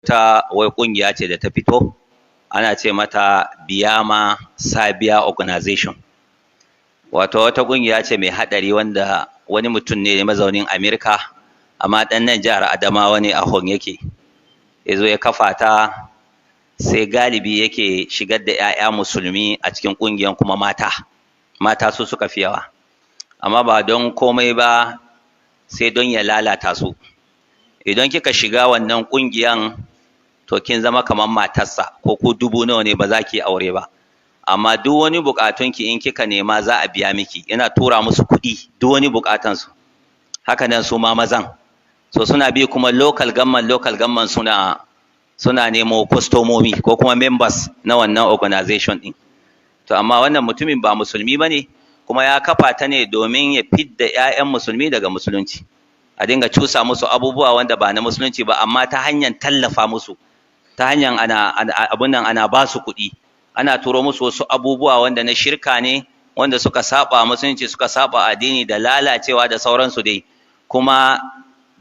Ta wai ƙungiya ce da ta fito, ana ce mata Biyama Sabiya Organization. Wato wata ƙungiya ce mai haɗari, wanda wani mutum ne mazaunin Amerika, amma ɗan nan jihar Adamawa ne, a Hong yake, ya zo ya kafa ta. Sai galibi yake shigar da 'ya'ya musulmi a cikin ƙungiyan, kuma mata mata su suka fi yawa, amma ba don komai ba sai don ya lalata su. Idan kika shiga wannan ƙungiyan, to kin zama kamar matarsa, ko ku dubu nawa ne ba za ki aure ba, amma duk wani buƙatunki in kika nema za a biya miki. Yana tura musu kuɗi, duk wani buƙatansu. Haka nan su ma mazan, so suna bi kuma local government, local government, suna nemo kwastomomi ko kuma members na wannan organization ɗin. To amma wannan mutumin ba musulmi ba ne, kuma ya kafa ta ne domin ya fidda 'ya'yan musulmi daga musulunci, a dinga cusa musu abubuwa wanda ba na musulunci ba, amma ta hanyar tallafa musu, ta hanyar ana abun nan, ana ba su kuɗi, ana turo musu wasu abubuwa wanda na shirka ne, wanda suka saba musulunci, suka saba addini, da lalacewa da sauransu dai. Kuma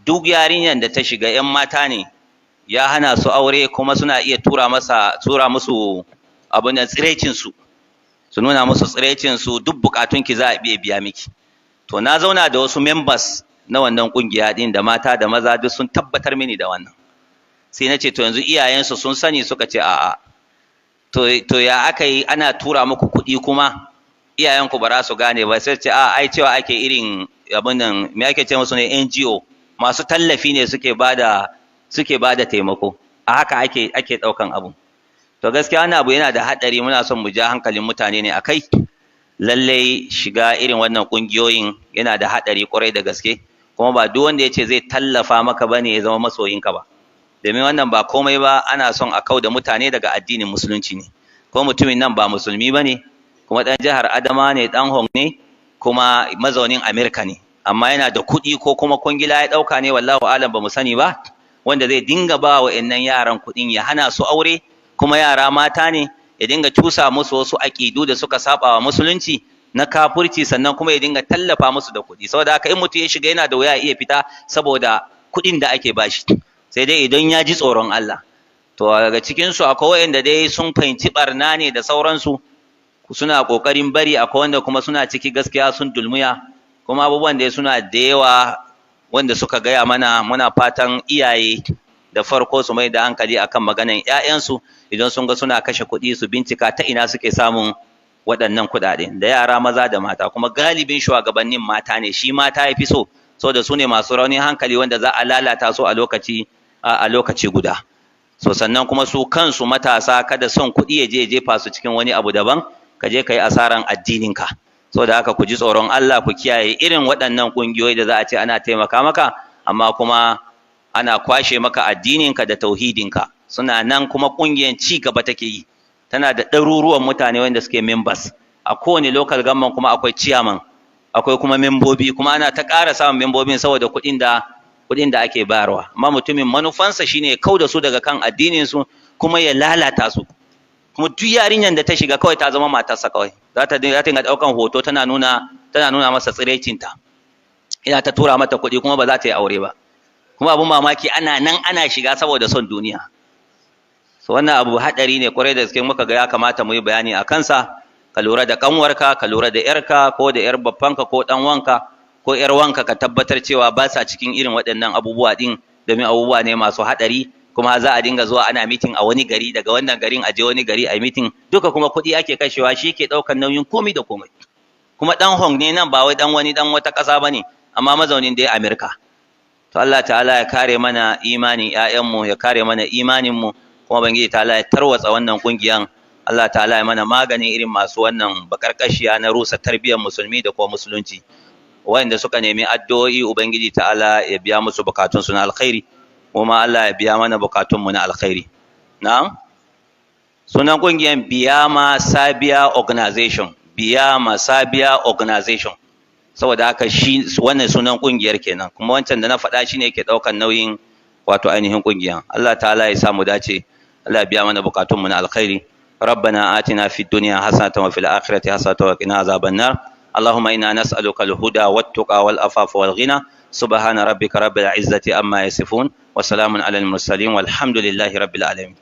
duk yarinyar da ta shiga, 'yan mata ne, ya hana su aure, kuma suna iya tura masa, tura musu abun nan, tsirecin su, su nuna musu tsirecin su, duk bukatunki za a iya biya miki. To na zauna da wasu members na wannan kungiya din, da mata da maza, duk sun tabbatar mini da wannan. Sai na ce, "To yanzu iyayensu sun sani?" Suka ce a'a. To ya aka yi ana tura muku kuɗi kuma iyayenku ba za su gane ba? Sai ce a ai cewa ake irin abin nan, me ake ce musu ne, NGO, masu tallafi ne suke bada taimako. A haka ake ɗaukan abu. To gaskiya wannan abu yana da haɗari. Muna son mu ja hankalin mutane ne akai. Lallai shiga irin wannan ƙungiyoyin yana da haɗari ƙwarai da gaske, kuma ba duk wanda ya ce zai tallafa maka bane ya zama masoyinka ba, domin wannan ba komai ba, ana son a kau da mutane daga addinin musulunci ne. Ko mutumin nan ba musulmi bane, kuma ɗan jihar Adama ne, ɗan Hong ne, kuma mazaunin Amerika ne, amma yana da kuɗi, ko kuma kwangila ya ɗauka ne, wallahu alam, ba mu sani ba, wanda zai dinga ba wa yaran kuɗin, ya hana su aure, kuma yara mata ne, ya dinga cusa musu wasu aƙidu da suka saba wa musulunci na kafurci, sannan kuma ya dinga tallafa musu da kuɗi. Saboda haka in mutum ya shiga, yana da wuya ya iya fita saboda kuɗin da ake bashi, sai dai idan ya ji tsoron Allah. To daga cikin su akwai waɗanda dai sun fahimci barna ne da sauransu, suna ƙoƙarin bari. Akwai wanda kuma suna ciki, gaskiya sun dulmuya, kuma abubuwan da suna da yawa wanda suka gaya mana. Muna fatan iyaye da farko su mai da hankali akan maganan ƴaƴansu. Idan sun ga suna kashe kuɗi, su bincika ta ina suke samun waɗannan kuɗaɗe, da yara maza da mata. Kuma galibin shugabannin mata ne, shi mata ya fi so, saboda su ne masu raunin hankali wanda za a lalata su a lokaci guda. So sannan kuma su kansu matasa, kada son kuɗi ya je ya jefa su cikin wani abu daban, ka je ka yi asaran addininka. Saboda haka ku ji tsoron Allah, ku kiyaye irin waɗannan ƙungiyoyi da za a ce ana taimaka maka, amma kuma ana kwashe maka addininka da tauhidinka. Suna nan, kuma ƙungiyar ci gaba take yi, tana da ɗaruruwan mutane wanda suke members a kowane local government, kuma akwai chairman, akwai kuma membobi, kuma ana ta ƙara samun membobin saboda kuɗin da ake bayarwa. Amma mutumin manufansa shine kau da su daga kan addinin su, kuma ya lalata su. Kuma duk yarinyar da ta shiga, kawai ta zama matarsa. Kawai za ta dinga ɗaukan hoto tana nuna masa tsirecinta, ina ta tura mata kuɗi, kuma ba za ta yi aure ba. Kuma abun mamaki, ana nan ana shiga saboda son duniya. So wannan abu haɗari ne kwarai da gaske, muka ga ya kamata mu yi bayani a kansa. Ka lura da kanwarka, ka lura da yarka, ko da yar babbanka, ko ɗan wanka, ko yar wanka, ka tabbatar cewa ba sa cikin irin waɗannan abubuwa ɗin, domin abubuwa ne masu haɗari. Kuma za a dinga zuwa ana meeting a wani gari, daga wannan garin a je wani gari a meeting, duka kuma kuɗi ake kashewa. Shi ke ɗaukan nauyin komai da komai. Kuma ɗan Hong ne nan, ba wai ɗan wani ɗan wata ƙasa ba ne, amma mazaunin dai Amerika. To Allah ta'ala ya kare mana imanin ƴaƴanmu, ya kare mana imaninmu, kuma Ubangiji ta'ala ya tarwatsa wannan ƙungiyan. Allah ta'ala ya mana maganin irin masu wannan bakarkashiya na rusa tarbiyyar musulmi da kuma musulunci. Wanda suka nemi addu'o'i, Ubangiji ta'ala ya biya musu bukatunsu na alkhairi, kuma Allah ya biya mana bukatunmu na alkhairi. Na'am, sunan ƙungiyar Biyama Sabiya Organization, Biyama Sabiya Organization. Saboda haka shi wannan sunan ƙungiyar kenan, kuma wancan da na faɗa shine yake ɗaukan nauyin wato ainihin ƙungiyar. Allah ta'ala ya samu dace, Allah ya biya mana bukatunmu na alkhairi. ربنا آتنا في الدنيا حسنة وفي الآخرة حسنة وقنا عذاب النار. اللهم إنا نسألك الهدى والتقى والعفاف والغنى. Subhana rabbika rabbil izzati amma yasifun, wa salamun alal mursalin, walhamdulillahi rabbil alamin.